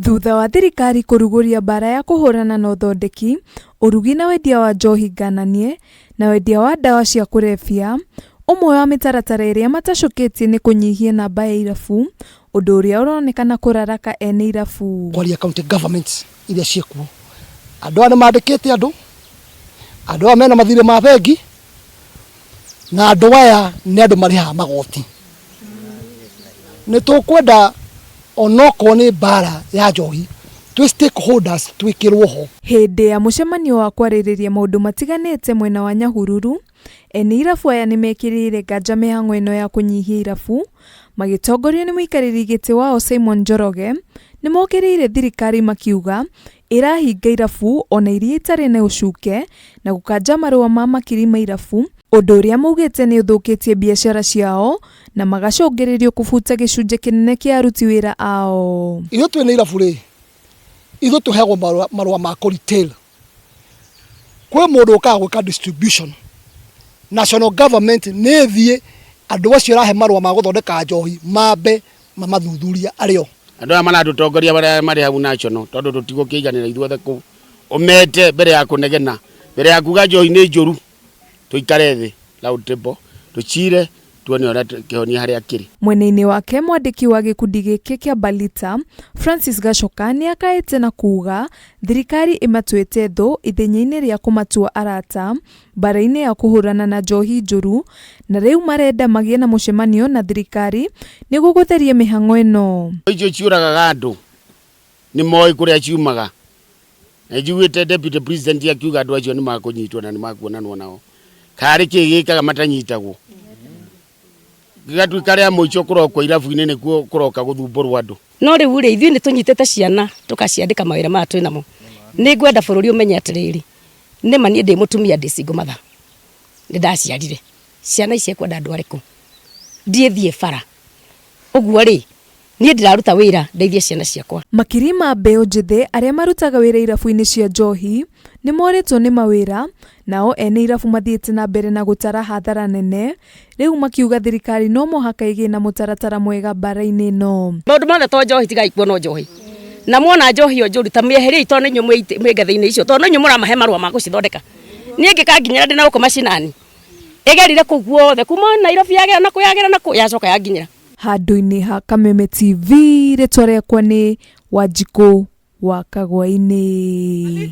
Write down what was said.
Thutha wa thirikari kũrugũria mbara ya kũhũrana na ũthondeki, ũrugi na wendia wa njohi ngananie na wendia wa ndawa cia kũrebia, ũmwe wa mĩtaratara ĩrĩa matacũkĩtie nĩ kũnyihia namba ya irabu, ũndũ ũrĩa ũronekana kũraraka ene irabu. Kwaria county governments iria ciĩkuo, andũ aya nĩ mandĩkĩte andũ, andũ aya mena mathirĩ ma bengi, na andũ aya nĩ andũ marĩhaga magoti. Nĩ tũkwenda onokorwo nĩ mbara ya njohi twĩ stakeholders twĩkĩrwo ho. Hĩndĩ ya mũcemanio wa kwarĩrĩria maũndũ matiganĩte mwena wa Nyahururu, ene irabu aya nĩmekĩrĩire nganja mĩhang'o ĩno ya kũnyihia irabu, magĩtongorio nĩ mũikarĩri gĩtĩ wao Simon Njoroge, nĩmokĩrĩire thirikari makiuga ĩrahinga irabu ona iria itarĩ na ũcuke na gũkanja marũa ma makiri ma irabu, ũndũ ũrĩa maugĩte nĩ ũthũkĩtie biacara ciao na magacũngĩrĩrio kũbuta gĩcunjĩ kĩnene kĩa aruti wĩra ao. Ithuĩ twĩna irabu rĩ, ithuĩ tũheagwo marũa ma kũ retail. Kwĩ mũndũ ũkaga gwĩka distribution. National government nĩ ĩthiĩ andũ acio ĩrahe marũa ma gũthondeka njohi mambe mamathuthuria arĩ o. Andũ aya maratũtongoria marĩa marĩ hau national tondũ tũtigũkĩiganĩra ithuothe kũu, ũmete mbere ya kũnegena, mbere ya kuga njohi nĩ njũru, tũikare thĩ round table tũcire tuone ũrĩa kĩhonia harĩa kĩrĩ. Mwena-inĩ wake mwandĩki wa gĩkundi gĩkĩ kĩa Balita, Francis Gachoka nĩ akaĩte na kuuga thirikari ĩmatuĩte thũ ithenya-inĩ rĩa kũmatua arata mbara-inĩ ya kũhũrana na njohi njũru na rĩu marenda magĩe na mũcemanio na thirikari nĩguo gũtheria mĩhang'o ĩno. Icio ciũragaga andũ nĩ moĩ kũrĩa ciumaga. Na njiguĩte deputy president akiuga andũ acio nĩ makũnyitwo na nĩ makuonanwo nao. Karĩ kĩ gĩkaga matanyitagwo? Gĩgatuĩka rĩa mũico kũrokwo irabu-inĩ nĩkuo kũroka gũthumbũrwo andũ. No rĩu rĩ, ithuĩ nĩ tũnyitĩte ciana tũkaciandĩka mawĩra maya twĩ namo. Nĩ ngwenda bũrũri ũmenye atĩrĩrĩ, nĩ ma niĩ ndĩ mũtumia ndĩ single mother, nĩ ndaciarire. Ciana ici ekwenda ndware kũ? Ndiĩthiĩ bara. Ũguo rĩ, niĩ ndĩraruta wĩra ndeithie ciana ciakwa. Makiri ma mbeũ njĩthĩ arĩa marutaga wĩra irabu-inĩ cia njohi nĩ morĩtwo nĩ mawĩra, nao ene irabu mathiĩte na mbere na gũtara hathara nene, rĩu makiuga thirikari no mũhaka ĩgĩe na mũtaratara mwega mbara-inĩ ĩno. Maũndũ mothe to njohi, tigai kuona njohi. Na mwona njohi ĩyo njũru ta mĩeheriei tondũ nĩ inyuĩ mwĩ ngathĩ-inĩ icio, tondũ no inyuĩ mũramahe marũa ma gũcithondeka. Niĩ ĩngĩkanginyĩra ndĩ na gũkũ macinani, ĩgerire kũu guothe kuma Nairobi yagera na kũ yagera na kũ yacoka yanginyĩra. Handũ-inĩ ha Kameme TV, rĩtwa rĩakwa nĩ Wanjikũ wa Kagwainĩ.